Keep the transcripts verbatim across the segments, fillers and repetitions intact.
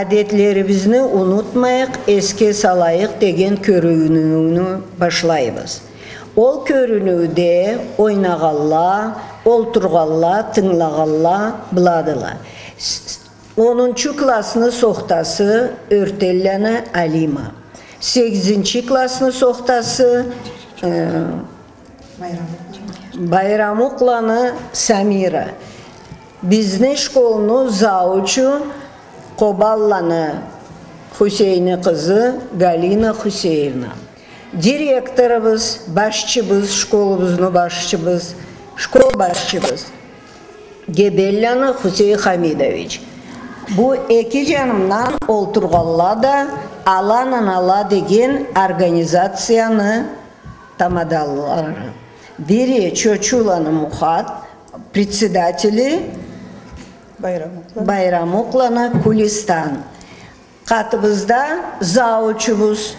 Адетлерибизни унутмайыкъ, эсге салайыкъ деген кёрюнюуню башлайбыз. Ол кёрюнюуде ойнагъанла, олтургъанла, тынгылагъанла быладыла. С-, с-, онунчу классны сохтасы Ёртенланы Алима. Сегизинчи классны сохтасы, э, Байрамукъланы Самира. Бизни школну заучу Къобанланы Хусейни къызы Галина Хусеевна. Директорубуз, башчыбыз, школубузну башчыбыз, школ башчыбыз Гебенланы Хусей Хамидович. Бу эки жанымдан олтургъанла да «Аланы ала» деген организацияны тамадалары. Бири Чочуланы Мухат, председатели Байрамукъланы Кулистан. Къатыбызда заучубуз,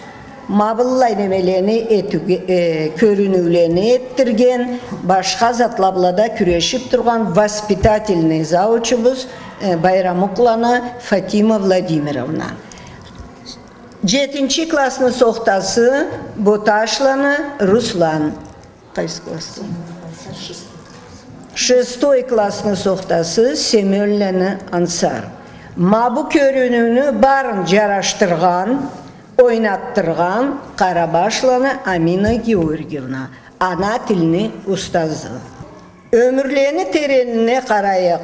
ма быллай немелени этюуге, э, кёрюнюулени этдирген, башха затла бла да кюрешип тургъан воспитательный заучубуз, э, Байрамукъланы Фатима Владимировна. Жетинчи классны сохтасы Боташланы Руслан. Къайсы класс? Шестой классны сохтасы Семёнланы Ансар. Ма бу кёрюнюуню барын жарашдыргъан, ойнатдыргъан Къарабашланы Амина Георгиевна, ана тилни устазы. Ёмюрлени теренине къарайыкъ.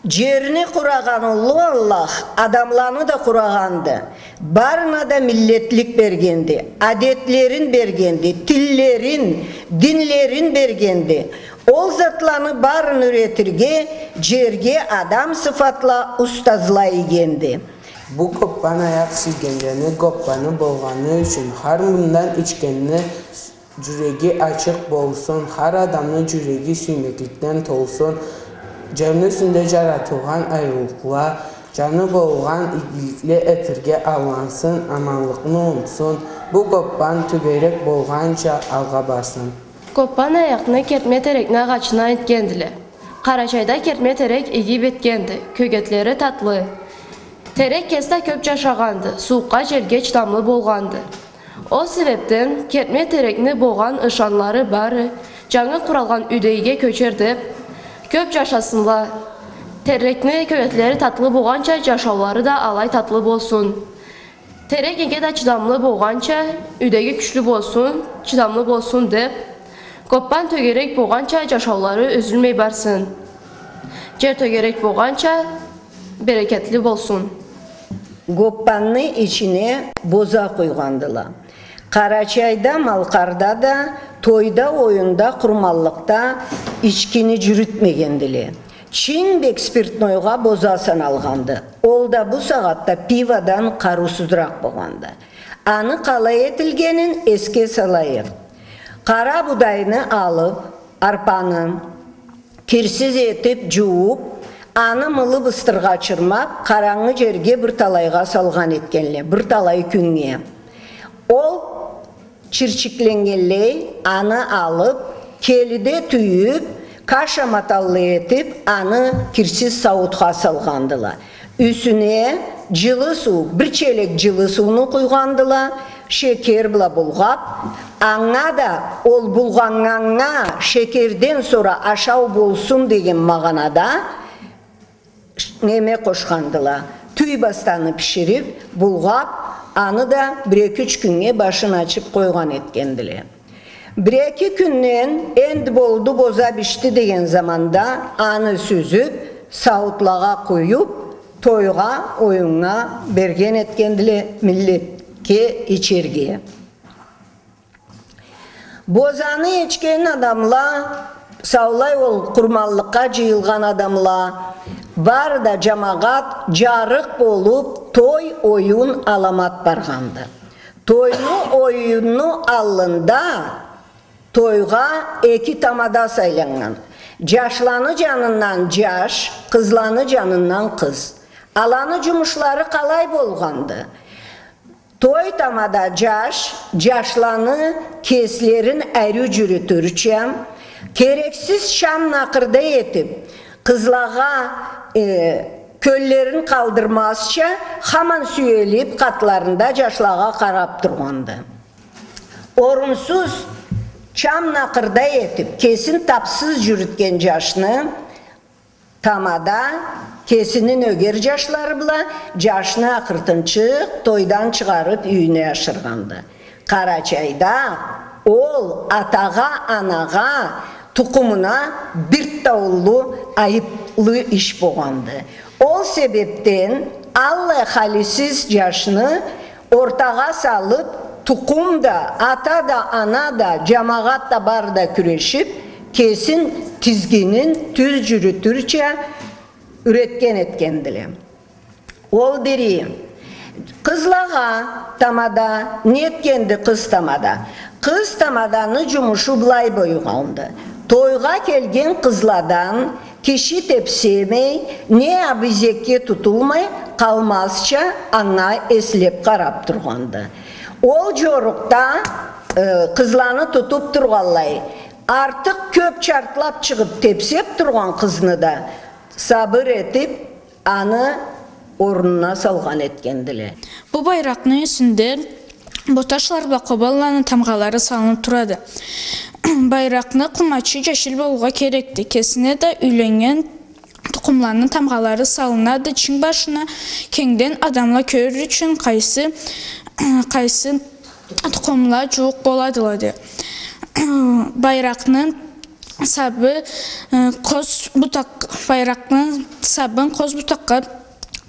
Жерни къурагъан уллу Аллах адамланы да къурагъанды. Барына да миллетлик бергенди, адетлерин бергенди, тиллерин, динлерин бергенди. Ол затланы барын юретирге жерге адам сыфатла устазла ийгенди. Бу гоппан аякъ сюйгенлени гоппаны болгъаны ючюн, хар мындан ичгенни жюреги ачыкъ болсун, хар адамны жюреги сюймекликден толсун, жерни юсюнде жаратылгъан айрылыкъла, жаны болгъан игиликле этирге аллансын, аманлыкъны унутсун, бу гоппан тёгерек болгъанча алгъа барсын. Гоппан аякъны кертме терекни агъачындан этгендиле. Къарачайда кертме терек иги бетгенди, кёгетлери татлы. Терек кеси да кёп жашагъанды, сууукъгъа, желге чыдамлы болгъанды. Ол себепден кертме терекни болгъан ышанлары бары жангы къуралгъан юйдегиге кёчер деп, кёп жашасынла. Терекни кёгетлери татлы болгъанча, жашаулары да алай татлы болсун. Терек неге да чыдамлы болгъанча, юйдеги кючлю болсун, чыдамлы болсун деп, гоппан тёгерек болгъанча, жашаулары юзюлмей барсын. Жер тёгерек болгъанча, берекетли болсун. Гоппанны ичине боза къуйгъандыла. Къарачайда, Малкъарда да тойда, оюнда, къурманлыкъда ичкини жюрютмегендиле. Чынг бек спиртнойгъа боза саналгъанды. Ол да бу сагъатда пиводан къарыусузуракъ болгъанды. Аны къалай этилгенин эсге салайыкъ. Къара будайны алып, арпаны, кирсиз этип жууп, аны мылып ыстыргъа чырмап, къарангы жерге бир талайгъа салгъан этгенле, бир талай кюннге. Ол чирчикленнгенлей, аны алып, келиде тюйюп, каша маталлы этип, аны кирсиз сауутха салгъандыла. Юсюне жылы суу, бир челек жылы сууну къуйгъандыла, шекер бла булгъап, анга да ол булгъаннганнга шекерден сора ашау болсун деген магъанада неме къошхандыла. Тюй бастаны биширип, булгъап, аны да бир-эки-юч кюннге башын ачып къойгъан этгендиле. Бир-эки кюнден, энди болду, боза бишди деген заманда, аны сюзюп, сауутлагъа къуюп, тойгъа, оюннга берген этгендиле миллетге ичерге. Бозаны ичген адамла, саулай ол къурманлыкъгъа жыйылгъан адамла, бары да жамагъат жарыкъ болуп, той, оюн аламат баргъанды. Тойну, оюнну аллында тойгъа эки тамада сайланнган. Жашланы жанындан жаш, къызланы жанындан къыз. Аланы жумушлары къалай болгъанды? Той тамада жаш, жашланы кеслерин ариу жюрютюрча, керексиз шам накъырда этип, къызлагъа, э, Кёллерин къалдырмазча, хаман сюелип, къатларында джашлагъа къарап тургъанды. Орунсуз чам-накъырда этип, кесин тапсыз джюрютген джашны тамада кесини нёгер джашлары бла джашны акъыртынчыкъ тойдан чыгъарып, юйюне ашыргъанды. Къарачайда ол атагъа, анагъа, тукъумуна бир таулу айыплы иш богъанды. Ол себепден аллай халисиз джашны ортагъа салып, тукъум да, ата да, ана да, джамагъат да бары да кюрешип, кесин тизгинин тюз джюрютюрча юретген этгендиле. Ол бири. Къызлагъа тамада не этгенди къыз тамада? Къыз тамаданы джумушу былай болгъанды. Тойгъа келген къызладан киши тепсемей, не абезекге тутулмай къалмазча, анга эслеп къарап тургъанды. Ол джорукъда, э, къызланы тутуп тургъанлай, артыкъ кёп чартлап чыгъып тепсеп тургъан къызны да сабыр этип, аны орнуна салгъан этгендиле. Бу байракъны юсюнде боташлар бла къобанланы тамгъалары салынып турады. Байракъны къумачы джашил болургъа керекди. Кесине да юйленнген тукъумланы тамгъалары салынады. Чинг башына кенгден адамла кёрюр ючюн къайсы, къайсы тукъумла джууукъ боладыла деб. Байракъны сабы, э, къоз бутакъ-, байракъны сабын къоз бутакъгъа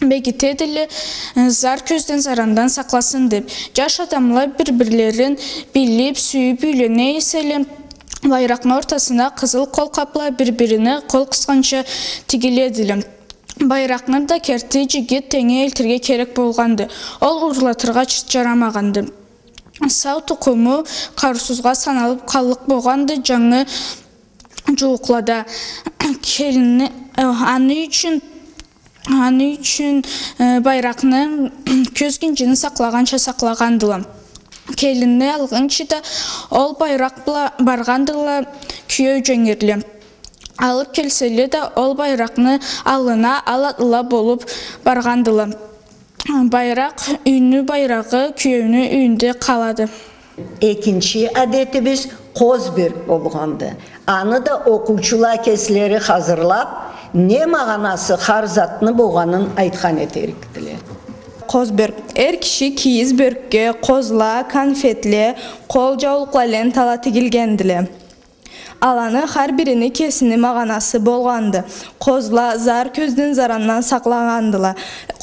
бегитедиле, э, зар кёзден, зарандан сакъласын деб. Джаш адамла бир-бирлерин билип, сюйюп юйлене эселе, байракъны ортасына къызыл къолкъапла бир-бирине къол къысханча тигиледиле. Байракъны да керти джигит тенги элтирге керек болгъанды. Ол урлатыргъа ч-, джарамагъанды. Сау тукъуму къарыусузгъа саналып къаллыкъ болгъанды джангы джууукълада. Келинни, э, аны ючюн, аны ючюн, э, байракъны кёз гинджини сакълагъанча сакълагъандыла. Келинни алгъынчы да ол байракъ бла баргъандыла киеу джёнгерле. Алып келселе да, ол байракъны аллына ал атлыла болуп баргъандыла. Байракъ, юйню байрагъы киеуню юйюнде къалады. Экинчи адетибиз къоз бёрк болгъанды. Аны да окъуучула кеслери хазырлап, не магъанасы хар затны болгъанын айтхан этерикдиле. Къоз бёрк. Эр киши кийиз бёркге къозла, конфетле, къол джаулукъла, лентала тигилгендиле. Аланы хар бирини кесини магъанасы болгъанды. Къозла зар кёзден, зарандан сакълагъандыла.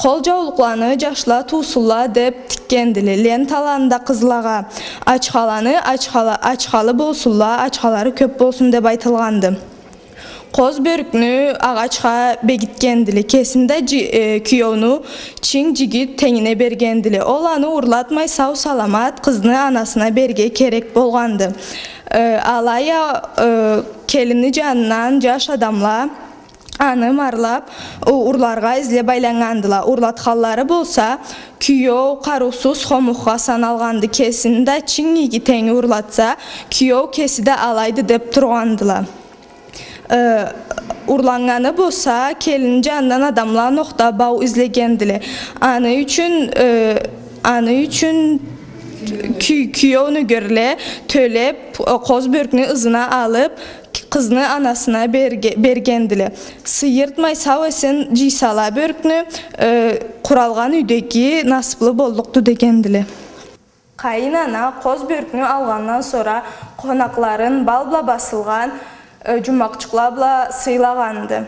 Къол джаулукъланы джашла туусунла деб тикгендиле. Ленталаны да къызлагъа, ачхаланы ачхала-, ачхалы болсунла, ачхалары кёб болсун деб айтылгъанды. Къоз бёркню агъачха бегитгендиле. Кесин да джи-, э, киеуню чинг джигит тенгине бергендиле. Ол аны урлатмай, сау-саламат къызны анасына берирге керек болгъанды. Э, алай а, э, келинни джанындан джаш адамла аны марлап, у-, урларгъа излеб айланнгандыла. Урлатханлары болса, киеу къарыусуз хомухха саналгъанды. Кесин да чинг иги тенги урлатса, киеу кеси да алайды деб тургъандыла. Э, урланнганы болса, келинни джанындан адамла нохта бау излегендиле. Аны ючюн, э, аны ючюн кю-, киеу нёгерле тёлеб, э, къоз бёркню ызына алыб, къызны анасына берге-, бергендиле. Сыйыртмай, сау-эсен джыйсала бёркню, э, къуралгъан юйдеги насыблы боллукъду дегендиле. Къайын ана къоз бёркню алгъандан сора къонакъларын бал бла басылгъан, э, джумакъчыкъла бла сыйлагъанды.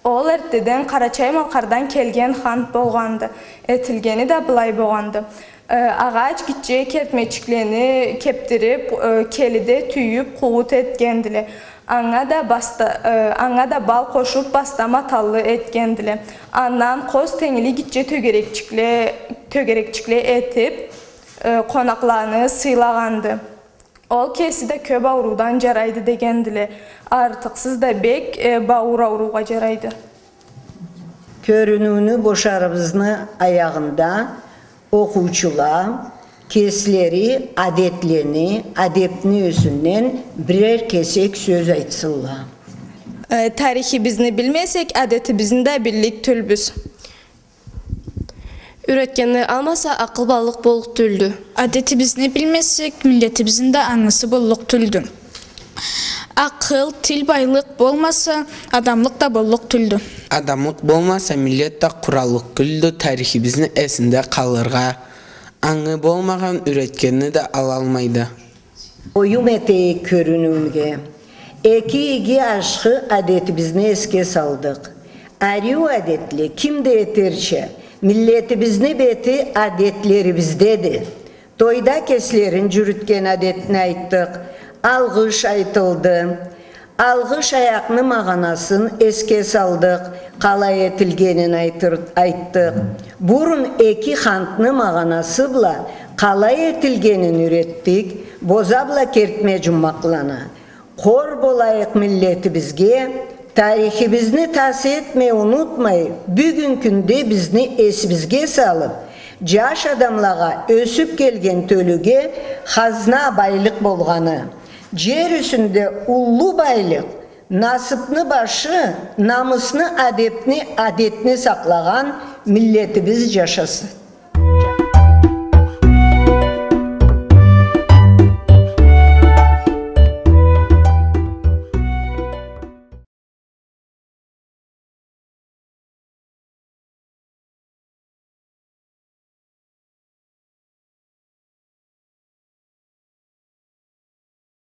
Ол эртдеден Къарачай-Малкъардан келген хант болгъанды. Этилгени да былай богъанды. Э, агъач гитче кертмечиклени кебдириб, э, келиде тюйюб, къууут этгендиле. Анга да баста-, э, анга да бал къошуб, баста маталлы этгендиле. Андан къоз тенгли гитче тёгерекчикле, тёгерекчикле этиб, э, къонакъланы сыйлагъанды. Ол кеси да кёб ауруудан джарайды дегендиле. Артыкъсыз да бек, э, бауур ауруугъа джарайды. Кёрюнюуню бошарыбызны аягъында окъуучула кеслери адетлени, адепни юсюнден бирер кесек сёз айтсынла. Э, тарихибизни билмесек, адетибизни да биллик тюлбюз. Юретгенни алмаса, акъыл баллыкъ боллукъ тюлдю. Адетибизни билмесек, миллетибизни да ангысы боллукъ тюлдю. Акъыл, тил байлыкъ болмаса, адамлыкъ да боллукъ тюлдю. Адамлыкъ болмаса, миллет да къураллыкъ тюлдю, тарихибизни эсинде къалыргъа. Ангы болмагъан юретгенни да алалмайды. Оюм этейик кёрюнюуге. Эки иги ашхы адетибизни эсге салдыкъ. Ариу адетли ким да этерча, миллетибизни бети адетлерибиздеди. Тойда кеслерин джюрютген адетни айтдыкъ. Алгъыш айтылды. Алгъыш аякъны магъанасын эсге салдыкъ, къалай этилгенин айтыр-, айтдыкъ. Бурун эки хантны магъанасы бла къалай этилгенин юретдик, боза бла кертме джуммакъланы. Къор болайыкъ миллетибизге, тарихибизни тас этмей, унутмай, бюгюн кюнде бизни эсибизге салып, джаш адамлагъа, ёсюп келген тёлюге хазна, байлыкъ болгъаны. Джер юсюнде уллу байлыкъ, насыпны башы, намысны, адепни, адетни сакълагъан миллетибиз джашасын.